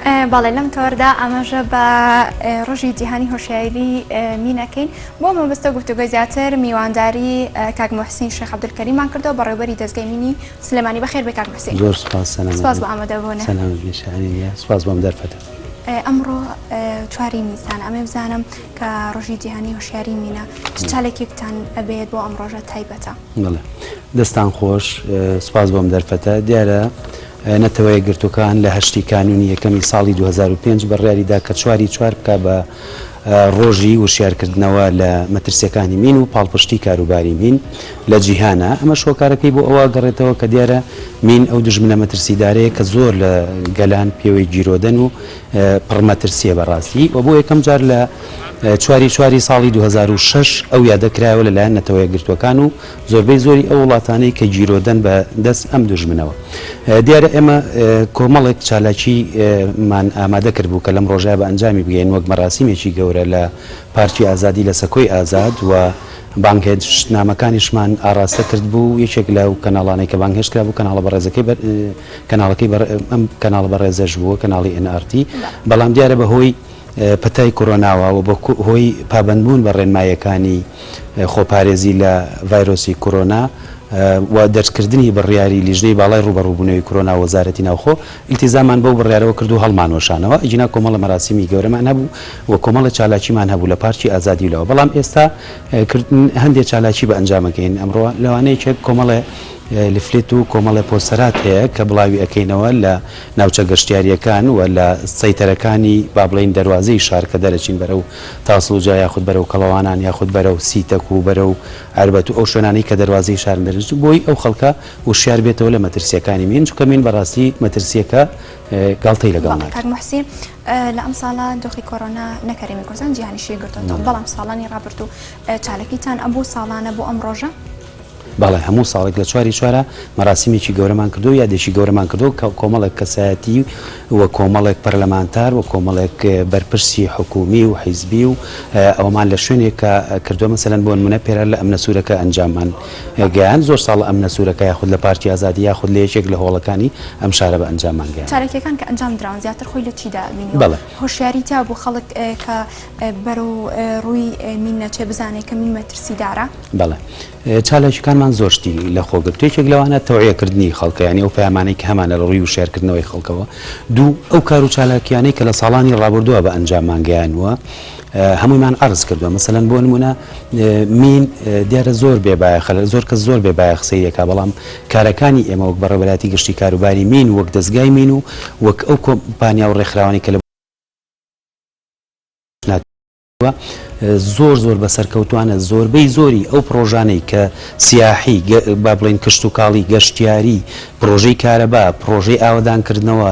بەڵێ لەم تۆردا ئاماژە بە ڕۆژی جیهانی هۆشیاری مین ئەکەین بۆ مەبەستە گفتوگۆی زیاتر میوانداری کاک موحسین شێخ عەبدولکەریمان کردەوە بەڕێوبەری دەزگای مینی سلێمانی بەخێر بێ کاک موحسین زۆر سپاس سەلامەت سپاس بۆ ئامادەبوونە سەلامەت بێ شایانی نییە سپاس بۆ ئەم دەرفەتە ئەمڕۆ چواری نیسان ئەمێ بزانم کە ڕۆژی جیهانی هۆشیاری مینە چ چالێکێکتان ئەبێت بۆ ئەم ڕۆژە تایبەتە؟ بەڵێ دەستان خۆش سپاس بۆ ئەم دەرفەتە دیارە نەتەوە یەکگرتووەکان لە هەشتی کانوونی یەکەمی ساڵی 2005 بڕیاری دا کە چواری چوار بکا بە ڕۆژی وشیارکردنەوە لە مەترسیەکانی مین و پاڵپشتی کاروباری مین لە جیهانا، ئەمەش هۆکارەکەی بۆ ئەوە ئەگەڕێتەوە کە دیارە مین ئەو دوژمنە مەترسیدارەیە کە زۆر لە گەلان پێوەی گیرۆدەن و پڕ مەترسیە بە ڕاستی و بۆ یەکەم جار لە چواری چواری ساڵی 2006 ئەو یادە کرایەوە لەلایەن نەتەوە یەکگرتووەکان و زۆربەی زۆری ئەو وڵاتانەی کە گیرۆدەن بە دەست ئەم دوژمنەوە. دیارە ئێمە کۆمەڵێک چالاکی مان ئامادە کردبوو کە لەم ڕۆژە بە ئەنجامی بگەین وەک مەراسیمێکی گەورە لە پارکی ئازادی لە سەکۆی ئازاد و بانگهێشتنامەکانیشمان ئاڕاستە کردبوو یەکێک لەو کەناڵانەی کە بانگهێشت کرابوو کەناڵە بەڕێزەکەی کەناڵەکەی ئەم کەناڵە بەڕێزەش بووە کەناڵی ئێن ئاڕ تی بەڵام دیارە بە هۆی پەتای کۆرۆناوە و بە هۆی پابەندبوون بە ڕێنماییەکانی خۆپارێزی لە ڤایرۆسی کۆرۆنا و دەرکردنی بڕیاری لیژنەی باڵای ڕووبەڕووبوونەوەی کۆرۆنا و وەزارەتی ناوخۆ، ئیلتیزاممان بەو بڕیارەوە کرد و هەڵمانوەشانەوە، ئەگینا کۆمەڵە مەراسیمی گەورەمان هەبوو و کۆمەڵە چالاکیمان هەبوو لە پارکی ئازادی و لەوە، بەڵام ئێستا هەندێ چالاکی بە ئەنجام ئەگەین ئەمڕۆ، لەوانە یەکێک کۆمەڵێ لفلێت و کۆمەڵێ پۆستەرات هەیە کە بڵاوی ئەکەینەوە لە ناوچە گەشتیارییەکان و لە سەیتەرەکانی با بڵێین دەروازەی شار کە دەرەچین بەرەو تاسڵوجە یاخود بەرەو کەڵەوانان یاخود بەرەو سیتەک و بەرەو عەربەت و ئەو شوێنانەی کە دەروازەی شارن دەرەچن بۆی ئەو خەڵکە وشیار بێتەوە لە مەترسییەکانی مین چونکە مین بەڕاستی مەترسییەکە گاڵتەی لەگەڵ بەڵێ ناکرێت. کاک موحسین لە ئەمساڵا دۆخی کۆرۆنا نەک هەرێمی کوردستان جیهانیشی گرتۆتەوە بەڵام ساڵانی ڕابردوو چاالکیتان ئەبوو ساڵانە بۆ ئەم ڕۆژە؟ بەڵێ هەموو ساڵێک لە چواری چوارا مەراسیمێکی گەورەمان کردووە و یادێکی گەورەمان کردووە کە کۆمەڵێک کەسایەتی و کۆمەڵێک پەرلەمانتار و کۆمەڵێک بەرپرسی حکوومی و حیزبی و ئەوەمان لە شوێنێکا کردووە مەسەلەن بۆ نموونە پێرار لە ئەمنە سوورەکە ئەنجاممان گەیاند زۆر ساڵە ئەمنە سوورەکە یاخود لە پارکی ئازادی یاخود لە یەکێک لە هۆڵەکانی ئەم شارە بە ئەنجاممان گەیاند. چالاکییەکان کە ئەنجام دراون زیاتر خۆی لە چیدا بینیوە؟ بەڵێ. هۆشیاری تیا بوو خەڵک کە بەرەو ڕووی مین نەچێ بزانێ کە مین مەترسیدارە؟ بەڵێ چالاکیەکانمان زۆر شتی لەخۆ گرت یەکێک لەوانە تەوعیەکردنی خەڵکە یانی ئەو پەیامانەی کە هەمانە لە ڕووی وشیارکردنەوەی خەڵکەوە دوو ئەو کار و چالاکیانەی کە لە ساڵانی ڕابردووە بە ئەنجاممان گەیانووە هەموویمان عەرز کردووە مەسەلەن بۆ نمونە مین دیارە زۆر بێ بایەخە زۆر کەس زۆر بێ بایەخ سەیرێکا بەڵام کارەکانی ئێمە وەک بەڕێوەبەرایەتی گشتی کاروباری مین وەک دەزگای مین و وەک ئەو کۆمپانیا و ڕێکخراوانەی کە لە زۆر زۆر بە سەرکەوتوانە زۆربەی زۆری ئەو پڕۆژانەی کە سیاحی با بڵێین کشتوکاڵی گەشتیاری پڕۆژەی کارەبا پڕۆژەی ئاوەدانکردنەوە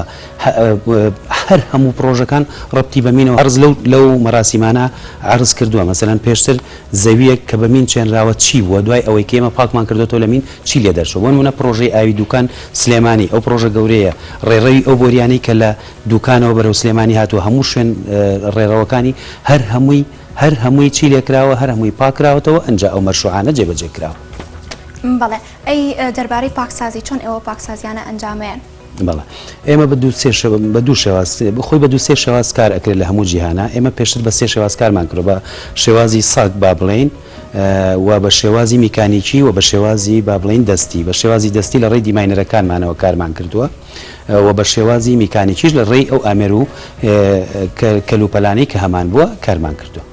هەر هەموو پڕۆژەکان ڕەبتی بە مینەوە عەرز لەو لەو مەراسیمانە عەرز کردووە مەسەلەن پێشتر زەوییەک کە بە مین چێنراوە چی بووە دوای ئەوەی کە ئێمە پاکمان کردۆتەوە لە مین چی لێ دەرچووە بۆ نموونە پڕۆژەی ئاوی دووکان سلێمانی ئەو پڕۆژە گەورەیە ڕێڕەوی ئەو بۆریانەی کە لە دوکانەوە بەرەو سلێمانی هاتووە هەموو شوێن ڕێڕەوەکانی هەر هەمووی هەر هەمووی چی لێکراوە هەر هەمووی پاکراوەتەوە ئەنجا ئەو مەشروعانە جێبەجێ کراوە. بەڵێ ئەی دەربارەی پاکسازی چۆن ئێوە پاکسازیانە ئەنجامەیەن؟ بەڵێ ئێمە بە دوو سێ شێوە بە دوو شێواز خۆی بە دوو سێ شێواز کار ئەکرێت لە هەموو جیهانا ئێمە پێشتر بە سێ شێواز کارمان کردوە بە شێوازی ساک با بڵێین و بە شێوازی میکانیکی و بە شێوازی با بڵێین دەستی بە شێوازی دەستی لە ڕێی دیماینەرەکانمانەوە کارمان کردووە. و بە شێوازی میکانیکیش لە ڕێی ئەو ئامێر و کەلوپەلانەی کە هەمان بووە کارمان کردووە.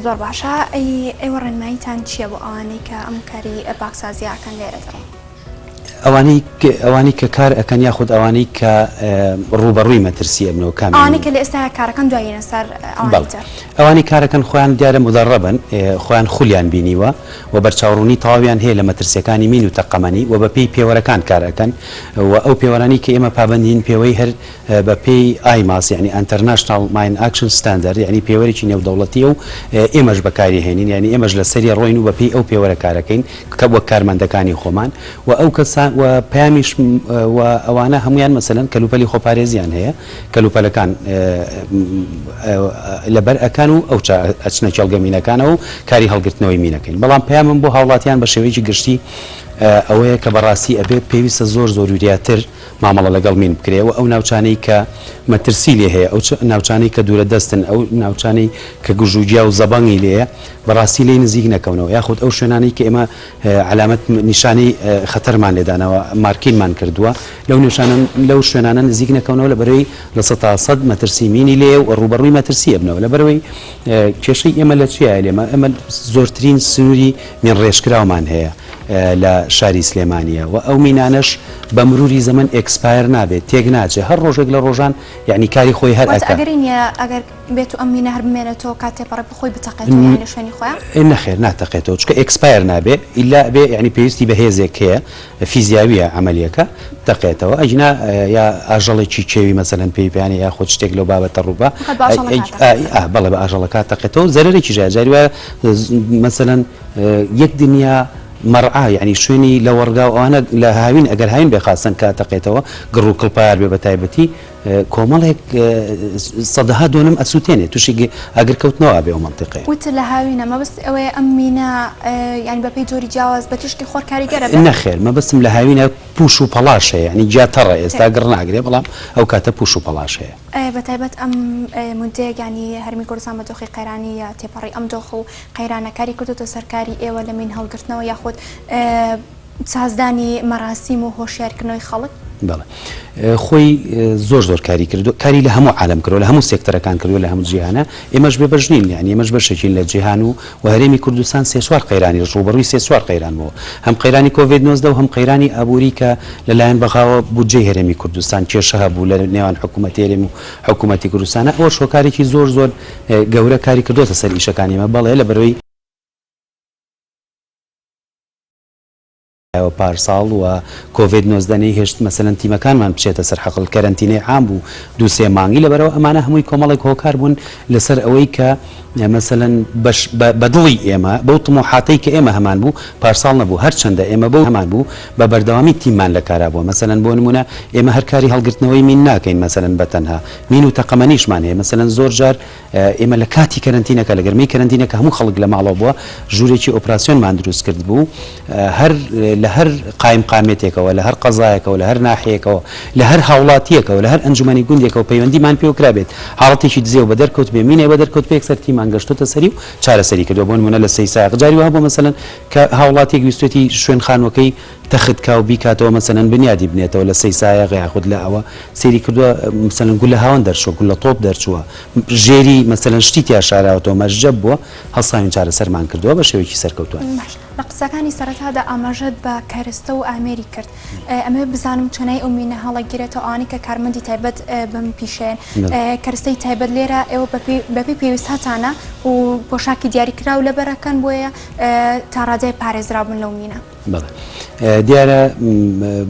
زۆر باشە ئەی ئێوە ڕێنماییتان چییە بۆ ئەوانەی کە ئەم کاری پاکسازیە ئەکەن لێرەدا؟ ئەوانەی ئەوانەی کە کار ئەکەن یاخود ئەوانەی کە ڕووبەڕووی مەترسی ئەبنەوە کامیان؟ ئەوانەی کە لە ئێستایا کارەکەن دوای یەنە سەر ئەوانی تر. ئەوانەی کارەکەن خۆیان دیارە مودەڕەبن خۆیان خولیان بینیوە و بەرچاوڕوونی تەواویان هەیە لە مەترسیەکانی مین و تەقەمەنی و بەپێی پێوەرەکان کار ئەکەن و ئەو پێوەرانەی کە ئێمە پابەندین پێوەی هەر بە پێی ئایماس یانی International Mine Action Standard یانی پێوەرێکی نێودەوڵەتیە و ئێمەش بەکاری هێنین یانی ئێمەش لەسەری ڕۆین و بە پێی ئەو پێوەرە کارەکەین کە وەک کارمەندەکانی خۆمان و ئەو کەسان و پەیامیش و ئەوانە هەموویان مەسەلەن کەلوپەلی خۆپارێزیان هەیە کەلوپەلەکان لەبەر ئەکەن و ئەوچە ئەچنە کێڵگە مینەکانەوە و کاری هەڵگرتنەوەی مینەکەین بەڵام پەیامم بۆ هاوڵاتیان بە شێوەیەکی گشتی. ئەوەیە کە بەڕاستی ئەبێ پێویستە زۆر زۆر وریاتر مامەڵە لەگەڵ مین بکرێ و ئەو ناوچانەی کە مەترسی لێ هەیە ئەو ناوچانەی کە دوورە دەستن ئەو ناوچانەی کە گژوگیا و زەبەنگی لێیە بەڕاستی لێی نزیک نەکەونەوە یاخود ئەو شوێنانەی کە ئێمە عەلامەت نیشانەی خەتەرمان لێ داناوە مارکینمان کردووە لەو نێوشانە لەو شوێنانە نزیک نەکەونەوە لەبەرەوەی 100% مەترسی مینی لێیە و ڕووبەڕووی مەترسی ئەبنەوە لەبەرەوەی کێشەی ئێمە لە چیایە لێمە ئێمە زۆرترین سنووری مینڕێژکراومان هەیە لە شاری سلێمانییە و ئەو مینانەش بە مروری زەمەن expire نابێت تێک ناچێت هەر ڕۆژێک لە ڕۆژان یعنی کاری خۆی هەر واتە ئەکا. ئەگەری نییە ئەگەر بێت و ئەم مینە هەر بمێنێتەوە کات تێپەڕێ خۆی بتەقێتەوە یانی لە شوێنی خۆیا؟ نەخێر ناتەقێتەوە چونکە expire نابێ ئیلا ئەبێ یانی پێویستی بە هێزێک هەیە فیزیاویە عەمەلیەکە بتەقێتەوە ئەگینا یا ئاژەڵێکی کێوی مەسەلەن پێی بێنێ یاخود شتێک لەو بابەتە ڕووبا فقط بە ئاژەڵەکە تەقێتەوە. ئا بەڵێ بە ئاژەڵەکە تەقێتەوە زەرەرێکیش هەیە جاری وایە مەسەلەن یەک دنیا مەڕعا یانی شوێنی لەوەڕگا و ئەوانە لە هاوین ئەگەر هاوین بێ خاستەن کە تەقێتەوە گڕ و کڵپار بێ بە تایبەتی کۆمەڵێک سەدەها دۆنم ئەسوتێنێ توشی ئاگر کەوتنەوە ئەبێ ئەو مەنتیقەیە. وتت لە هاوینە مەبەست ئەوەیە ئەم مینە یانی بەپێی جۆری جیاواز بە تیشکی خۆر کاریگەر ئەبێ؟ نەخێر مەبەستم لە هاوینە پوش و پەڵاش هەیە یانی گیا تەڕە ئێستا گڕ ناگرێ بەڵام ئەو کاتە پوش و پەڵاش هەیە. بەتایبەت ئەم مودەیە یانی هەرێمی کوردستان بە دۆخی قەیرانی تێپەڕی ئەم دۆخ و قەیرانە کاری کردۆتە سەر کاری ئێوە لە مین هەڵگرتنەوە یاخود سازدانی مەراسیم و هۆشیارکردنەوەی خەڵک؟ بەڵێ خۆی زۆر زۆر کاری کردو کاری لە هەموو عالەم کردوە لە هەموو سێکتەرەکان کردوە لە هەموو جیهانە ئێمەش بێ بەش نین یانی ئێمەش بەشێکین لە جیهان و و هەرێمی کوردستان سێ چوار قەیرانی ڕووبەڕووی سێ چوار قەیران بووە هەم قەیرانی کۆڤید 19 و هەم قەیرانی ئابووری کە لەلایەن بەغاوە بودجەی هەرێمی کوردستان کێشە هەبوو لە نێوان حکوومەتی هەرێم و حکوومەتی کوردستانە ئەوەش هۆکارێکی زۆر زۆر گەورە کاری کردۆتە سەر ئیشەکانی ئێمە بەڵێ لە بەرەی پارساڵ و کۆڤید 19 نەیهێشت مەسەلەن تیمەکانمان بچێتە سەر حەقل کەرەنتینەی عام بوو دوو سێ مانگی لەبەرەوە ئەمانە هەمووی کۆمەڵێک هۆکار بوون لەسەر ئەوەی کە مەسەلەن بەش بە دڵی ئێمە بەو تموحاتەی کە ئێمە هەمان بوو پارساڵ نەبوو هەرچەندە ئێمە بەو هەمان بوو بە بەردەوامی تیممان لە کارا بووە مەسەلەن بۆ نمونە ئێمە هەر کاری هەڵگرتنەوەی مین ناکەین مەسەلەن بە تەنها مین و تەقەمەنیشمان هەیە مەسەلەن زۆر جار ئێمە لە کاتی کەرەنتینەکە، لە گەرمەی کەرەنتینەکە هەموو خەڵک لە ماڵەوە بووە، ژوورێکی ئۆپراسیۆنمان دروست کردبوو، هەر لە هەر قایمقامیەتێکەوە، لە هەر قەزایەکەوە، لە هەر ناحیەیەکەوە، لە هەر هاوڵاتییەکەوە، لە هەر ئەنجومەنی گوندێکەوە پەیوەندیمان پێوە کرابێت، حاڵەتێکی دزێو بەدەر کەوتبێ، مینێ بەدەر کەوتبێ یەکسەر تیمان گەشتۆتە سەری و چارەسەری کردووە، بۆ نموونە لە سەیسایق جاری وا هەبووە مەسەلەن کە هاوڵاتییەک ویستوێتی شوێن خانووەکەی تەخت کا و بیکاتەوە مەسەلەن بنیادی بنێتەوە لە سەیسایەغ یاخود لە ئەوە سەیری کردووە مەسەلەن گولە هاوەن دەرچووە گولە تۆپ دەرچووە ژێری مەسەلەن شتی تیا شاراوەتەوە مەرجەب بووە هەڵساوین چارەسەرمان کردووە بە شێوەیەکی سەرکەوتووانە. باش لە قسەکانی سەرەتادا ئاماژەت بە کەرستە و ئامێری کرد ئەمەوێ بزانم چۆنایی ئەو مینە هەڵەگیرێتەوە ئەوانەی کە کارمەندی تایبەت بەم پیشەیەن کەرستەی تایبەت لێرە ئێوە بەپێی پێویست هەتانە و پۆشاکی دیاریکراو لەبەرەکەن بۆیە تا ڕادەیەک پارێزراو بن لەو مینە. بەڵێ دیارە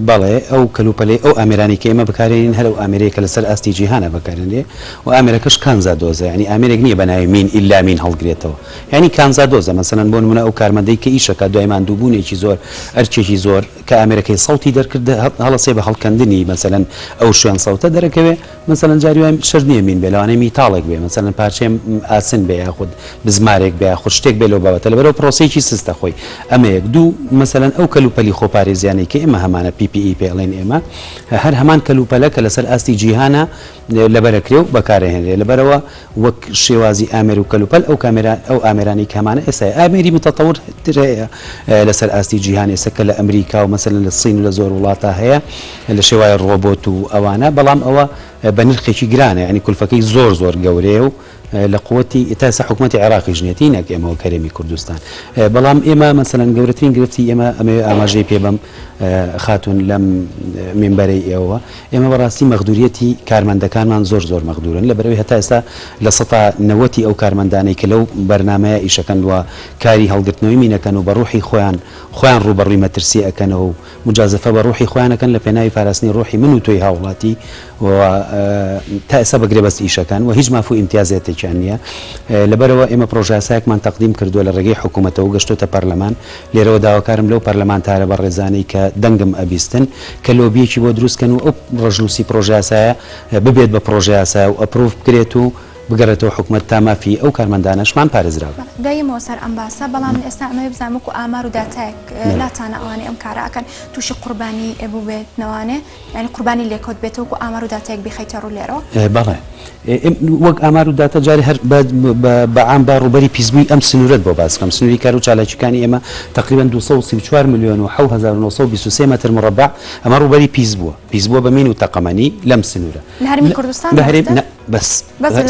بەڵێ ئەو کەلوپەلەی ئەو ئامێرانەی کە ئێمە بەکارێنین هەر ئەو ئامێرەیە کە لەسەر ئاستی جیهانە بەکارێنرێ و ئامێرەکەش کانزا دۆزە یانی ئامێرێک نییە بە ناوی مین ئیلا مین هەڵگرێتەوە یانی کانزا دۆزە مەسەلەن بۆ نمونە ئەو کارمەندەی کە ئیشەکە دوای ماندووبوونێکی زۆر ئەرکێکی زۆر کە ئامێرەکەی سەوتی دەرکرد هەڵەسێ بە هەڵکەندنی مەسەلەن ئەو شوێن سەوتە دەرەکەوێ مەسەلەن جاری وایە شەرت نییە مین بێ لەوانەیە میتاڵێک بێ مەسەلەن پارچەی ئاسن بێ یاخود بزمارێک بێ یاخود شتێک بێ لەو بابەتە لەبەرئەوە پرۆسەیەکی سستە خۆی ئەمە یەک دوو مەسەلەن ئەو کەلوپەلی خۆپارێزیانەی کە ئێمە هەمانە PPE پێ ئەڵێن ئێمە هەر هەمان کەلوپەلە کە لەسەر ئاستی جیهانە لەبەرەکرێ و بەکارەهێنرێ لەبەرئەوە وەک شێوازی ئامێر و کەلوپەل ئەو کامێرا ئەو ئامێرانەی کە هەمانە ئێستا ئامێری متطور تر هەیە لەسەر ئاستی جیهان ئێستا کە لە ئەمریکا و مەسەلەن لە سین و لە زۆر وڵاتا هەیە لە شێوای ڕۆبۆت و ئەوانە بەڵام ئەوە بە نرخێکی گرانە یانی کولفەکەی زۆر زۆر گەورەیە و لە قوتی تا ئێستا حکومەتی عێراقیش نیەتی نەک ئێمە وەک هەرێمی کوردستان بەڵام ئێمە مەسەلەن گەورەترین گرفتی ئێمە ئەمەوێ ئاماژەی پێ بەم خاتون لەم مینبەرەی ئێوە ئێمە بەڕاستی مەغدوریەتی کارمەندەکانمان زۆر زۆر مەغدورن لەبەرئەوەی هەتا ئێستا لە سەتا نەوەتی ئەو کارمەندانەی کە لەو بەرنامەیە ئیشەکەن و کاری هەڵگرتنەوەی مینەکەن و بە ڕوحی خۆیان خۆیان ڕووبەڕووی مەترسی ئەکەنەوە و موجازەفە بە ڕوحی خۆیان ئەکەن لە پێناوی پاراستنی ڕوحی من و تۆی هاوڵاتی و تا ئێستا بە گرێبەست ئیشەکەن و هیچ ماف و ئیمتیازێتێکیان نییە لەبەرئەوە ئێمە پڕۆژەیاسایەکمان تەقدیم کردووە لە ڕێگەی حکوومەتەوە و گەشتۆتە پەرلەمان لێرەوە داواکارم لەو پەرلەمانتارە بەڕێزانەی کە دەنگم ئەبیستن کە لۆبییەکی بۆ دروست کەن و ئەو ڕەشنووسی پڕۆژەیاسایە ببێت بە پڕۆژەیاسا و approve بکرێت و. بگەڕێتەوە حکومەت تا مافی ئەو کارمەندانەشمان پارێزراو بێت. دەیمەوە سەر ئەم باسە، بەڵام من ئێستا ئەمەوێ بزانم وەکو ئامار و داتایەک لاتانە ئەوانەی ئەم کارە ئەکەن تووشی قوربانی بووبێتنەوانێ یانی قوربانی لێکەوت بێتەوە وەکو ئامار و داتایەک بیخەیتە ڕوو لێرەوە؟ بەڵێ وەک ئامار و داتا جارێ هەر بە عام با ڕووبەری پیسبووی ئەم سنوورەت بۆ باس بکەم سنووری کار و چالاکیەکانی ئێمە تەقریبەن 234 ملیۆن و 7923 مەتر مڕەبع ئەمە ڕووبەری پیس بووە پیس بووە بە مین و تەقەمەنی لەم سنوورە لە هەرێمی کوردستان لە هەرێم نا بەس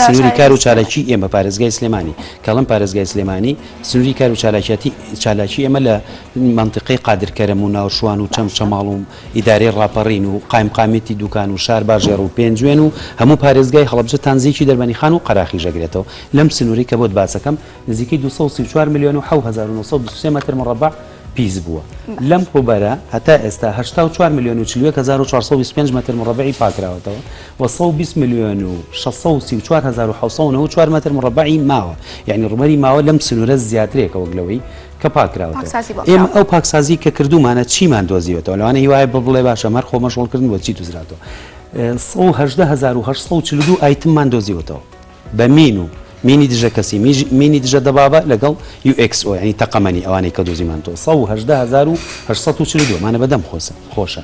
سنووری کار و چالاکی ئێمە پارێزگای سلێمانی کەڵم پارێزگای سلێمانی سنووری کار و چالاکیاتی چالاکی ئێمە لە مەنتیقەی قادرکەرەم و ناوشوان و چەمچەماڵ و ئیدارەی ڕاپەڕین و قایمقامیەتی دوکان و شارباژێڕ و پێنجوێن و هەموو پارێزگای هەڵەبجە تا نزیکی دەربەنیخان و قەراخیش ئەگرێتەوە. لەم سنوورەی کە بۆت باسەکەم نزیکەی 234 ملیۆن و 7923 مەتر مڕەبەع پیس بووە. لەم ڕووبەرە هەتا ئێستا 84 ملیۆن و 41 هەزار و 425 مەتر مڕەبەعی پاکراوەتەوە و 120 ملیۆن و 634 هەزار و 794 مەتر مڕەبەعی ماوە. یانی ڕووبەری ماوە لەم سنوورە زیاترێکە وەک لەوەی کە پاکراوەتەوە. پاکسازی بۆ ئێمە کراوە. ئەو پاکسازی کە کردوومانە چیمان دۆزیوەتەوە؟ لەوانەیە هی وایە بڵێ باشە هەر خۆ مەشغوڵ کردن بۆ چی دوزراتەوە؟ 118842 ئایتممان دۆزیوەتەوە بە مین و مینی دژە کەسی مینی دژە دەبابە لەگەڵ UXO یعنی تەقەمەنی ئەوانەی کە دۆزیمانتەوە 118842 ئەمانە بەدەم خۆسە خۆشە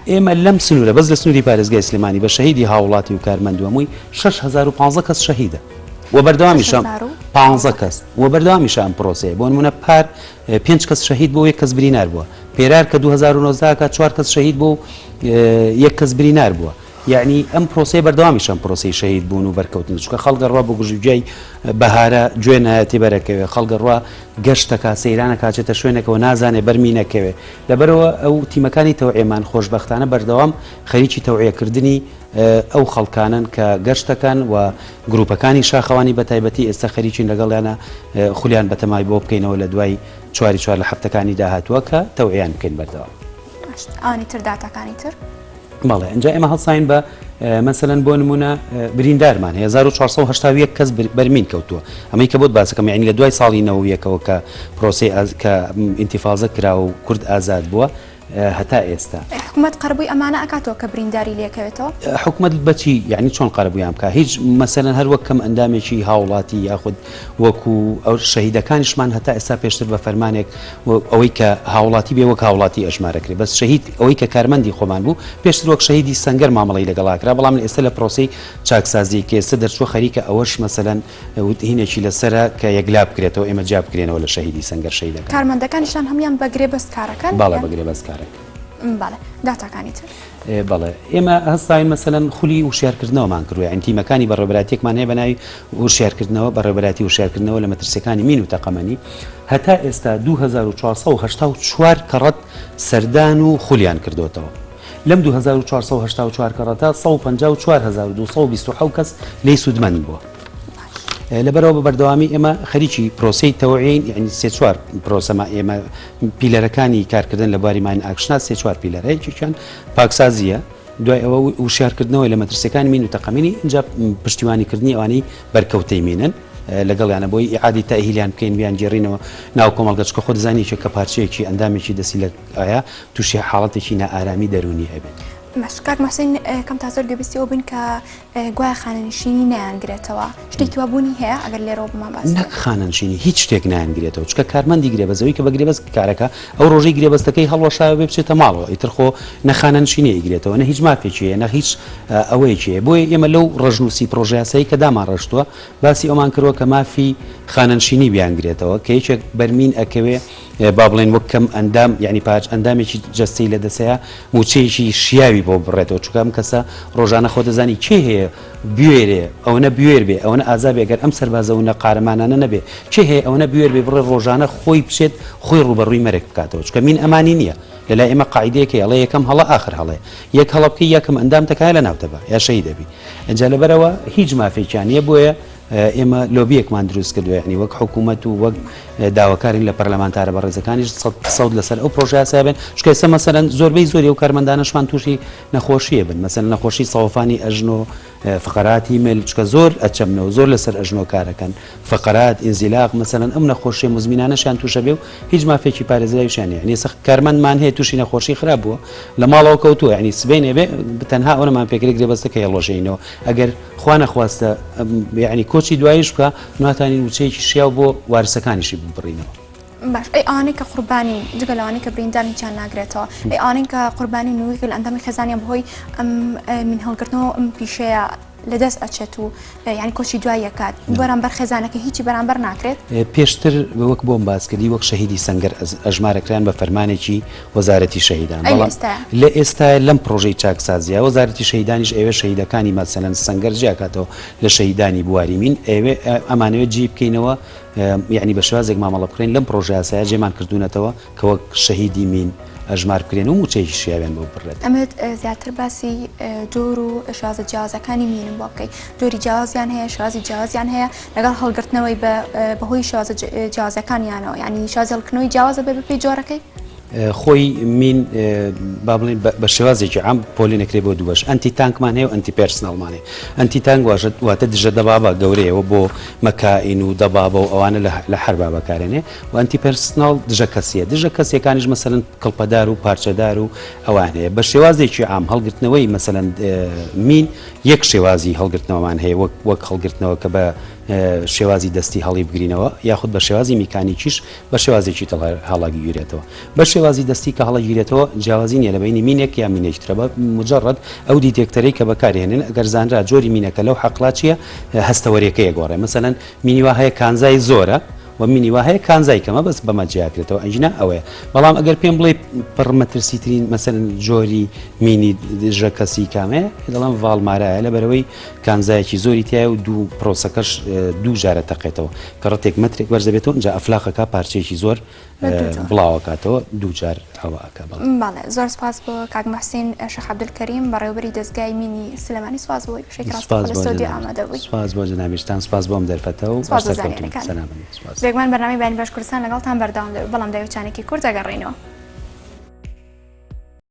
ئێمە لەم سنوورە بەس لە سنووری پارێزگای سلێمانی بە شەهیدی هاوڵاتی و کارمەند و هەمووی 6015 کەس شەهیدە و بەردەوامیشە 15 کەس و بەردەوامیشە ئەم پرۆسەیە بۆ نمونە پار پێنج کەس شەهید بۆ یەک کەس برینار بووە پێرار کە 2019 کە چوار کەس شەهید بوو یەک کەس برینار بووە یەعنی ئەم پرۆسەیە بەردەوامیشە ئەم پرۆسەی شەهید بوون و بەرکەوتن چونکە خەڵک ئەڕوا بۆ گژوگیای بەهارە گوێ نایەتێ بەرەکەوێ خەڵک ئەڕوا گەشت دەکا سەیران ئەکا ئەچێتە شوێنێکەوە نازانێ بەرمی نەکەوێ لەبەرئەوە ئەو تیمەکانی تەوعیەمان خۆشبەختانە بەردەوام خەریکی تەوعیەکردنی ئەو خەڵکانەن کە گەشت دەکەن و گروپەکانی شاخەوانی بەتایبەتی ئێستا خەریکین لەگەڵیانە خولیان بەتەمای بۆ بکەینەوە لە دوای چواری چوار لە هەفتەکانی داهاتووە کە تەوعیان بکەین بەردەوام. ئەوانی تر داتاکانی تر؟ بەڵێ ئینجا ئێمە هەڵساین بە مەسەلەن بۆ نمونە بریندارمان هەیە 1481 کەس بەرمین کەوتووە ئەمەی کە بۆت باسەکەم یعنی لە دوای ساڵی نەوەیەکەوە کە پرۆسەی کە ئینتیفازە کرا و کورد ئازاد بووە هەتا ئێستا. حکومەت قەرەبووی ئەمانە ئەکاتەوە کە برینداری لێکەوێتەوە؟ حکومەت بەچی یعنی چۆن قەرەبوویان بکە هیچ مەسەلەن هەر وەک کەم ئەندامێکی هاوڵاتی یاخود وەکو ئەو شەهیدەکانیشمان هەتا ئێستا پێشتر بە فەرمانێک ئەوەی کە هاوڵاتی بێ وەک هاوڵاتی ئەژمارەکرێ بەس شەهید ئەوەی کە کارمەندی خۆمان بوو پێشتر وەک شەهیدی سەنگەر مامەڵەی لەگەڵا کرا بەڵام ئێستا لە پرۆسەی چاکسازی کە ئێستا دەرچووە خەریکە ئەوەش مەسەلەن هینێکی لەسەرە کە یەکلا بکرێتەوە ئێمە جیا بکرێنەوە لە شەهیدی سەنگەر شەهیدەکان. کارمەندەکانیشتان هەموویان بە گرێبەست کارەکەن؟ بەڵێ بە گرێبەست کارەکەن. بەڵێ داتاکانی تر. بەڵێ ئێمە هەستاین مەسەلەن خولی وشیارکردنەوەمان کردووە یانی تیمەکانی بەڕێوەبەرایەتیەکمان هەیە بە ناوی وشیارکردنەوە بەڕێوەبەرایەتی وشیارکردنەوە لە مەترسیەکانی مین و تەقەمەنی هەتا ئێستا 2484 کەڕەت سەردان و خولیان کردوتەوە لەم 2484 کەڕەتە 154227 کەس لێی سوودمەند بووە. لەبەرئەوە بە بەردەوامی ئێمە خەریکی پرۆسەی تەوعیەین یعنی سێ چوار پرۆسەما ئێمە pillar ەکانی کارکردن لە بواری mine action ا سێ چوار pillar ە یەکێکیان پاکسازیە دوای ئەوە وشیارکردنەوەی لە مەترسیەکانی مین و تەقەمینی اینجا پشتیوانیکردنی ئەوانەی بەرکەوتەی مینن لەگەڵیانە بۆی ئیعادی تەئهیلیان بکەین بیان گێڕینەوە ناو کۆمەڵگە چکە خۆ دەزانی یەکێک کە پارچەیەکی ئەندامێکی دەستی لە ئایا تووشی حاڵەتێکی نائارامی دەروونی ئەبێت. باش کاک محسین کەم تا زۆر گوێبیستی ئەوە بووین کە گوایە خانەنشینی نایانگرێتەوە شتێکی وا بوونی هەیە ئەگەر لێرەوە بۆمان باس نەک خانەنشینی هیچ شتێک نایانگرێتەوە چونکە کارمەندی گرێبەست ئەوەی کە بە گرێبەست کارەکە ئەو ڕۆژەی گرێبەستەکەی هەڵوەشایەوە بێ بچێتە ماڵەوە ئیتر خۆ نە خانەنشینی ئەیگرێتەوە نە هیچ مافێکی هەیە نە هیچ ئەوەیەکی هەیە بۆیە ئێمە لەو ڕەشنووسی پڕۆژەیاسایی کە دامانڕشتووە باسی ئەومان کردووە کە مافی خانەنشینی بیانگرێتەوە کە یەکێک بەرمین ئەکەوێ با بڵێن وەک کەم ئەندام یعنی پاچ ئەندامێکی جەستەی لە دەسەیە موچەیەکی شیاوی بۆ بڕێتەوە چونکە ئەم کەسە ڕۆژانە خۆ دەزانی کێ هەیە بوێرێ ئەوەنە بوێر بێ ئەوەنە ئازا بێ گەر ئەم سەربازە و نە قارەمانانە نەبێ کێ هەیە ئەوەنە بوێر بێ بڕێ ڕۆژانە خۆی بچێت خۆی ڕووبەڕووی مەرگ بکاتەوە چونکە مین ئەمانی نییە لەلای ئێمە قاعیدەیەک هەیە ئەڵێ یەکەم هەڵە ئاخر هەڵەیە یەک هەڵە بکەی یا کەم ئەندام تەکایە لە ناو دەبا یا شەهید ئەبی ئینجا لەبەرئەوە هیچ مافێکیان نییە بۆیە ئێمە لۆبیەکمان دروست کردوە یانی وەک حکوومەت و وەک داواکارین لە پەرلەمانتارە بەڕێزەکانیش سەوت لەسەر ئەو پرۆژە یاسایە بن چونکە ئێستا مەسەلەن زۆربەی زۆری ئەو کارمەندانەشمان تووشی نەخۆشیە بن مەسەلەن نەخۆشی سەوەفانی ئەژنۆ. فقەراتی مل چکە زۆر ئەچەمنەوە زۆر لەسەر ئەژنۆ کارەکەن فقەرات ئینزیلاق مەسەلەن ئەم نەخۆشیە موزمینانەشیان توشە بێ و هیچ مافێکی پارێزراویشیان نیە یعنی سەخت کارمەندمان هەیە توشی نەخۆشی خراپ بووە لە ماڵەوە کەوتووە یعنی سبەینێ بێ تەنها ئەوەنەمان پێکرێ گرێبەستەکە هەڵوەشێنەوە ئەگەر خوا نەخواستە یعنی کۆچی دواییش بکا ناتوانین وچەیەکی شیاو بۆ وارسەکانیشی ببڕینەوە. باش ئەی ئەوانەی کە قوربانین جگە لەوانەی کە بریندارن هیچیان ناگرێتەوە ئەی ئەوانەی کە قوربانین و یەکێک لە ئەندامی خێزانیان بەهۆی ئەم مین هەڵگرتنەوە ئەم پیشەیە لەدەست ئەچێت و یعنی کۆچی دوای ئەکات بەرامبەر خێزانەکە هیچی بەرامبەر ناکرێت؟ پێشتر وەک بۆم باس کردی وەک شەهیدی سەنگەر ئەژمارەکران بە فەرمانێکی وەزارەتی شەهیدان ئەی بەڵام ئێستا؟ لە ئێستا لەم پڕۆژەی چاکسازیە وەزارەتی شەهیدانیش ئەیەوێ شەهیدەکانی مەسەلەن سەنگەر جیاکاتەوە لە شەهیدانی بواری مین ئەیەوێ ئەمانەوێت جێی بکەینەوە یەعنی بە شێوازێک مامەڵە بکرێن لەم پڕۆژە یاسایە جێمان کردوونەتەوە کە وەک شەهیدی مین ئەژمار بکرێن و مووچەیەکی شیاویان بۆ ببڕێت. ئەمەوێت زیاتر باسی جۆر و شێوازە جیاوازەکانی مینم بۆ بکەی جۆری جیاوازیان هەیە شێوازی جیاوازیان هەیە لەگەڵ هەڵگرتنەوەی بەهۆی شێوازە جیاوازەکانیانەوە یعنی شێوازی هەڵگرتنەوەی جیاوازە بێ بەپێی جۆرەکەی؟ خۆی مین با بڵێین بە شێوازێکی عام پۆلێن ئەکرێ بۆ دوو بەش anti-tank مان هەیە و anti-personnel مان هەیە anti-tank واژە واتە دژە دەبابە گەورەیەوە بۆ مەکائین و دەبابە و ئەوانە لە حەربا بەکارێنێ و anti-personnel دژە کەسیە دژە کەسیەکانیش مەسەلەن کڵپەدار و پارچەدار و ئەوان هەیە بە شێوازێکی عام هەڵگرتنەوەی مەسەلەن مین یەک شێوازی هەڵگرتنەوەمان هەیە وەک وەک هەڵگرتنەوە کە بە شێوازی دەستی هەڵی بگرینەوە یاخود بە شێوازی میکانیکیش بە شێوازێکی تر هەڵەگیرێتەوە. بە شێوازی دەستی کە هەڵەگیرێتەوە جیاوازی نیە لە بەینی مینێک یا مینێکی ترە بە موجەڕەد ئەو detector ەی کە بەکاری هێنن ئەگەر زانرا جۆری مینەکە لەو حەقڵا چیە هەستەوەریەکەی ئەگۆڕێ مەسەلەن مینی وا هەیە کانزای زۆرە و مینی وا هەیە کانزای کەمە بەس بەمە جیاکرێتەوە ئەگینا ئەوەیە بەڵام ئەگەر پێم بڵێ پڕ مەترسیترین مەسەلەن جۆری مینی دژە کەسی کامەیە دەڵێم ڤاڵمارایە لەبەرئەوەی کانزایەکی زۆری تیایە و دوو پرۆسەکەش دوو جارە تەقێتەوە کە ڕەتێک مەترێک بەرز دەبێتەوە ئینجا ئەفلاقەکە پارچەیەکی زۆر بڵاوەکاتەوە دوو جار ئەوە ئەکا بەڵێ. بەڵێ زۆر سپاس بۆ کاک موحسین شێخ عەبدولکەریم بەڕێوەبەری دەزگای مینی سلێمانی سپاس بۆ ئەوەی بەشێکی ڕاستەوخۆ لە ستۆدیۆ ئامادە بووی. سپاس بۆ جەنابیشتان سپاس بۆ ئەم دەرفەتە و سپاس بۆ زانیاریەکانت. سپاس. بێگومان بەرنامەی بەیانی باش کوردستان لەگەڵتان بەردەوام دەبێت بەڵام داوی چانێکی کورت ئەگەڕێینەوە.